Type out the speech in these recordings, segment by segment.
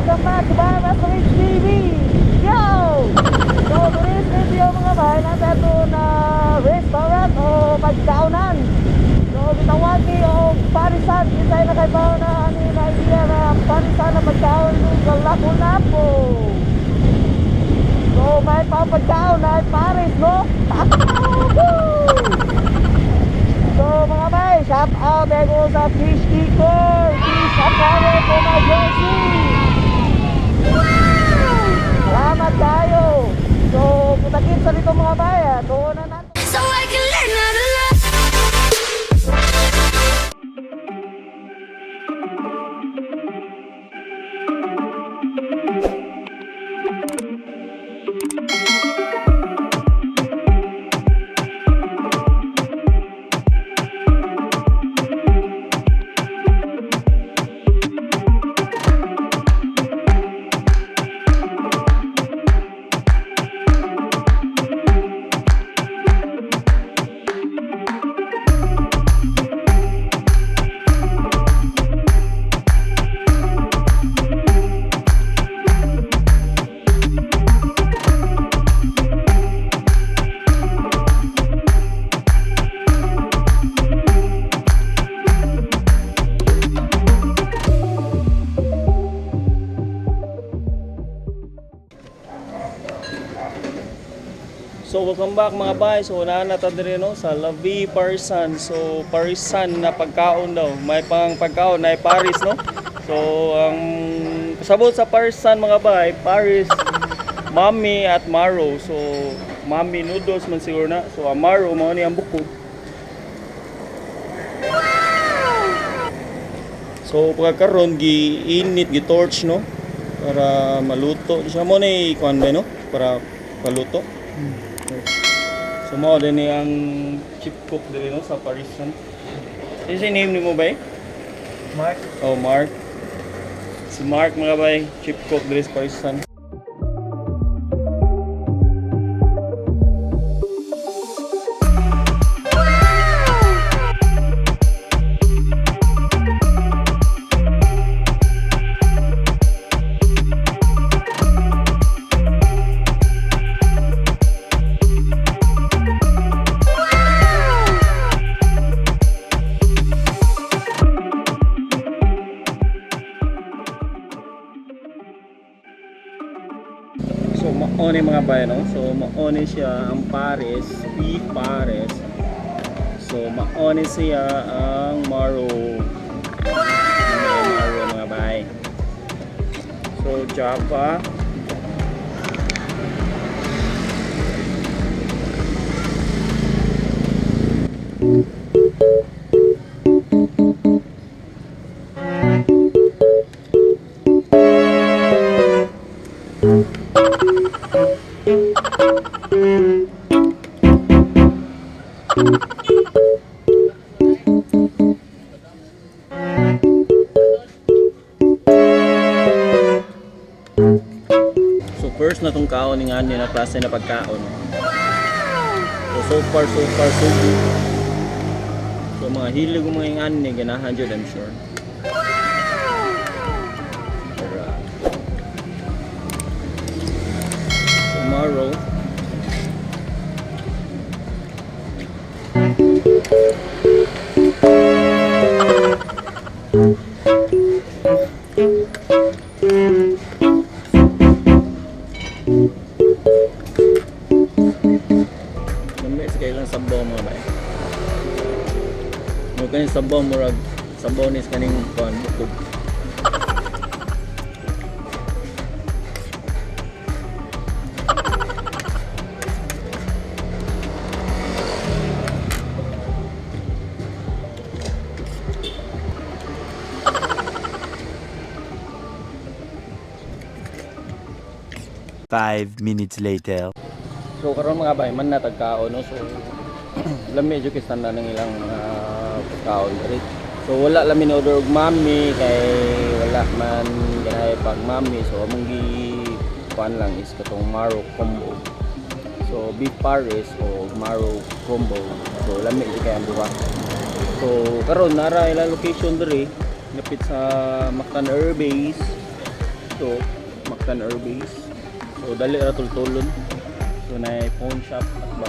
Welcome back to Bahay Master TV! Yo! So, today's video, mga bay, nasa ito na restaurant o pagkaunan. So, gitawag ni o Parisan. Isay na kay Pao na ano yung idea na Parisan na pagkaon sa Lapu-Lapu. So, may pa pagkaon na Paris, no? Woo! So mga bay, shout out ko sa Fish Keeper, Fish Apparel for my jersey. Salamat kayo. So, putakit sa dito, mga bay, ah. Tuon na natin. So I can learn how to love. So welcome back, mga bay. So naa na ta diri, no, sa Lavi Parisan. So Parisan na pagkaon daw. May pang pagkaon na Paris, no. So ang kasabot sa Parisan, mga bay, Paris, Mami at Maro. So Mami noodles man siguro na. So ang Maro mao ni ang bukog. So pagkaron gi-init, gi-torch, no, para maluto siya mo ni kuan ba, no, para paluto. So mao din ni ang chief cook diri, no, sa Parisan. Is name nimo ba? Mark. Oh, Mark. Si Mark, mga bay, chief cook diri sa Parisan. So mao ni, mga bay, no. So mao ni siya ang Paris, beef Paris. So mao ni siya ang Maro. May Maro, mga bay. So Java. So first na tong kaon ni ngani na klase na pagkaon. So so far so far so good. So mga hilig ko mga ngani ganahan jud, I'm sure. Alright. Tomorrow. Lami sa kailang sabaw, mga bay. Mo kaning sabaw, murag sabaw ni sa kaning kuan bukog. 5 minutes later. So karon, mga bay, man natagkaon, no. So lami jud kay standard ng ilang mga pagkaon diri. So wala lang mi order og mami kay wala man ganahay pag mami. So among gi kuan lang is katong Maro combo. So beef Paris o Maro combo. So lami jud kay ang duha. So karon nara ilang location diri lapit sa Mactan Air Base. Dito, Mactan Airbase. So dali ra tultulon. So na phone shop at ba.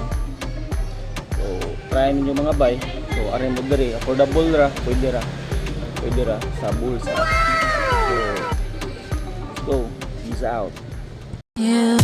So try ninyo, mga bay. So ari mo diri, affordable ra, pwede ra. Pwede ra sa bulsa. So let's go. Peace out. You.